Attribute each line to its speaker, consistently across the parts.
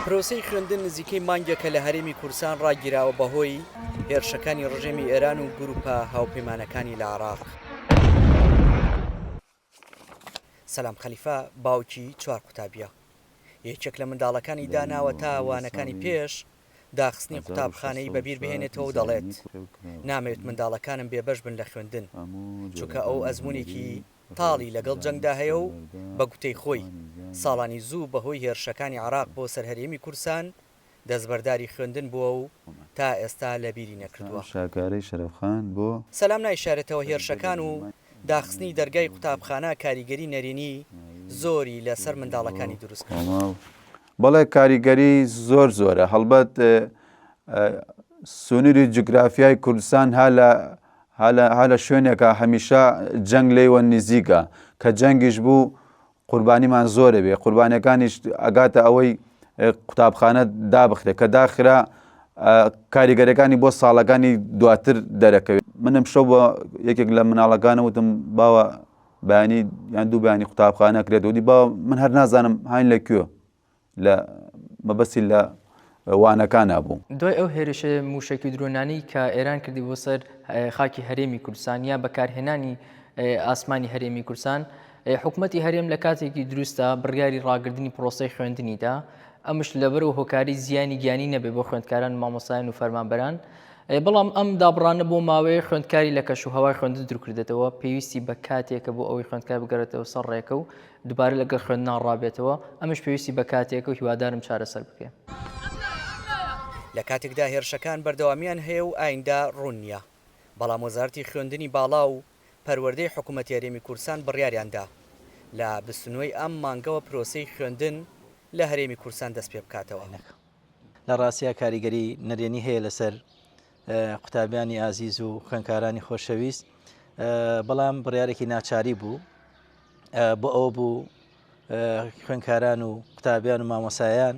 Speaker 1: پرۆسەی خوێندن نزیکەی مانگێکە لە هەرێمی کوردستان ڕاگیراوە بەهۆی هێرشەکانی ڕژێمی ئێران و گروپە هاوپەیمانەکانی لە عێراق. سەلام خەلیفە باوکی چوار قوتابییە، یەکێک لە منداڵەکانی داناوە تا وانەکانی پێش داخستنی قوتابخانەی بەبیر بهێنێتەوە و دەڵێت، نامەوێت منداڵەکانم بێبەش بن لە خوێندن، چونکە ئەو ئەزموونێکی تاڵی لەگەڵ جەنگدا هەیە و بە گوتەی خۆی، ساڵانی زوو بەهۆی هێرشەکانی عێراق بۆ سەر هەرێمی کوردستان دەستبەرداری خوێندن بووە و تا ئێستا لەبیری نەکردووە. سەلام نایشارێتەوە هێرشەکان و داخستنی دەرگای قوتابخانە کاریگەری نەرێنی زۆری لەسەر منداڵەکانی دروستکردووە.
Speaker 2: بەڵێ کاریگەری زۆر زۆرە هەڵبەت سنووری جوگرافیای کوردستان ها لە ها لە شوێنێکە هەمیشە جەنگ لێوە نزیکە کە جەنگیش بوو قوربانیمان زۆرە بێ قوربانەکانیش ئەگاتە ئەوەی قوتابخانە دابخرێت کە داخرا کاریگەرەکانی بۆ ساڵەکانی دواتر دەرەکەوێت منم شەو بە یەکێک لە مناڵەکانە وتم باوە بەیانی یان دوو بەیانی قوتابخانە کرێت وتی با من هەر نازانم هاین لە کوێ لە مەبەستی لە وانەکانە بوو.
Speaker 3: دوای ئەو هێرشە مووشەکی و درۆنانەی کە ئێران کردی بۆ سەر خاکی هەرێمی کوردستان یا بەکارهێنانی ئاسمانی هەرێمی کوردستان، حکومەتی هەرێم لە کاتێکی دروستدا بڕیاری ڕاگردنی پرۆسەی خوێندنی دا، ئەمش لەبەر و هۆکاری زیانی گیانی نەبێ بۆ خوێندکاران و مامۆستایان و فەرمانبەران، بەڵام ئەم دابڕانە بۆ ماوەیە خوێندکاری لە کەش و هەوای خوێندن دوورکردێتەوە، پێویستی بە کاتێکە بۆ ئەوەی خوێندکار بگەڕێتەوە سەر ڕێکە و دووبارە لەگەڵ خوێندنا ڕابێتەوە، ئەمش پێویستی بە کاتێکە و هیوادارم چارەسەر بکرێ.
Speaker 1: لە کاتێکدا هێرشەکان بەردەوامیان هەیە و ئایندە ڕوون نییە، بەڵام وەزارەتی خوێندنی باڵا و پەروەردەی حکومەتی هەرێمی کوردستان بڕیاریان دا لە 29 ی ئەم مانگەوە پرۆسەی خوێندن لە هەرێمی کوردستان دەستپێبکاتەوە.
Speaker 4: لە ڕاستیا کاریگەری نەرێنی هەیە لەسەر قوتابیانی ئازیز و خوێنکارانی خۆشەویست بەڵام بڕیارێکی ناچاری بوو بۆ ئەوە بوو خوێنکاران و قوتابیان و مامۆسایان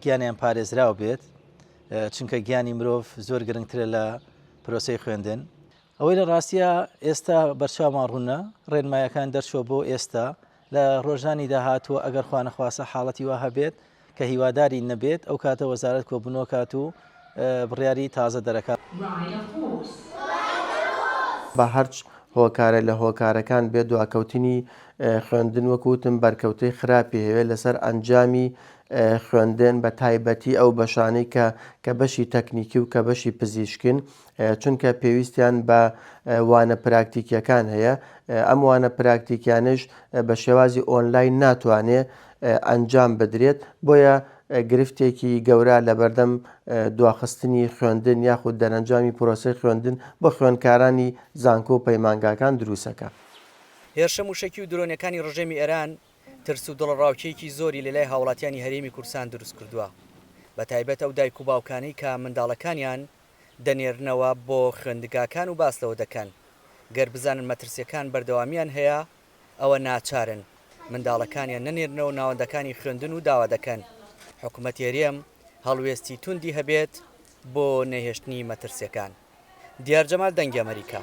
Speaker 4: گیانیان پارێزراو بێت چونکە گیانی مرۆڤ زۆر گرنگترە لە پرۆسەی خوێندن ئەوەی لە ڕاستیا ئێستا بەرچاومان ڕوونە، ڕێنمایەکان دەرچووە بۆ ئێستا، لە ڕۆژانی داهاتووە ئەگەر خوانەخواستە حاڵەتی وا هەبێت کە هیوادارین نەبێت، ئەو کاتە وەزارەت کۆبوونەوە کات و بڕیاری تازە دەرەکات.
Speaker 5: بە هەرچ هۆکارێ لە هۆکارەکان بێت دواکەوتنی خوێندن وەکو وتم بەرکەوتەی خراپی هەیە لەسەر ئەنجامی خوێندن بە تایبەتی ئەو بەشانەی کە کە بەشی تەکنیکی و کە بەشی پزیشکن چونکە پێویستیان بە وانە پراکتیکیەکان هەیە ئەم وانە پراکتیکیانەش بە شێوازی ئۆنلاین ناتوانێ ئەنجام بدرێت بۆیە گرفتێکی گەورە لەبەردەم دواخستنی خوێندن یاخود دەرەنجامی پرۆسەی خوێندن بۆ خوێندکارانی زانکۆ و پەیمانگاکان دروستەکە.
Speaker 1: هێرشە موشەکی و درۆنەکانی ڕژێمی ئێران ترس و دڵەڕاوکێیەکی زۆری لەلای هاوڵاتیانی هەرێمی کوردستان دروستکردووە، بەتایبەت ئەو دایک و باوکانەی کە منداڵەکانیان دەنێرنەوە بۆ خوێندگاکان و باس لەوە دەکەن گەر بزانن مەترسیەکان بەردەوامیان هەیە ئەوە ناچارن منداڵەکانیان نەنێرنەوە ناوەندەکانی خوێندن و داوا دەکەن حکومەتی هەرێم هەڵوێستی توندی هەبێت بۆ نەهێشتنی مەترسیەکان. دیار جەمال دەنگی ئەمەریکا.